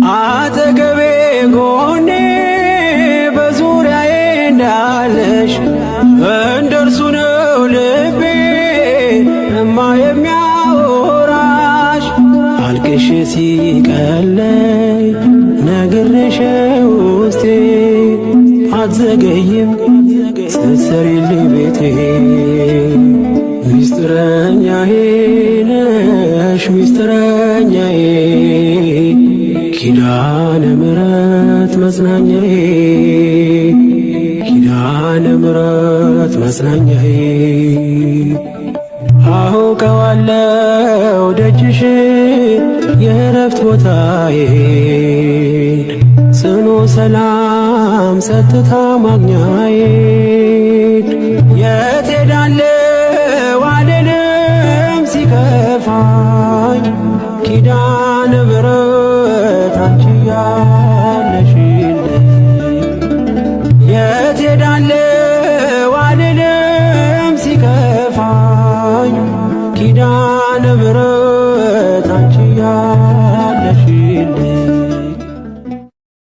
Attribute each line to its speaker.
Speaker 1: አጠገቤ ጎኔ በዙሪያዬ እንዳለሽ እንደርሱ ነው ልቤ እማ የሚያወራሽ። አልቅሽ ሲቀለኝ ነግሬሽ ውስጤ አትዘገይም ስትሰሪልኝ ቤቴ። ሚስጥረኛዬ ነሽ ሚስጥረኛዬ ኪዳነ ምሕረት መጽናኛዬ፣ ኪዳነ ምሕረት መጽናኛዬ። አውቀዋለሁ ደጅሽ የእረፍት ቦታዬ፣ ጽኑ ሰላም ጸጥታ ማግኛዬ። የት ሄዳለሁ አልልም ሲከፋኝ ኪዳነ ምሕረት አንቺ ያለሽልኝ። የት ሄዳለሁ አልልም ሲከፋኝ ኪዳነ ምሕረት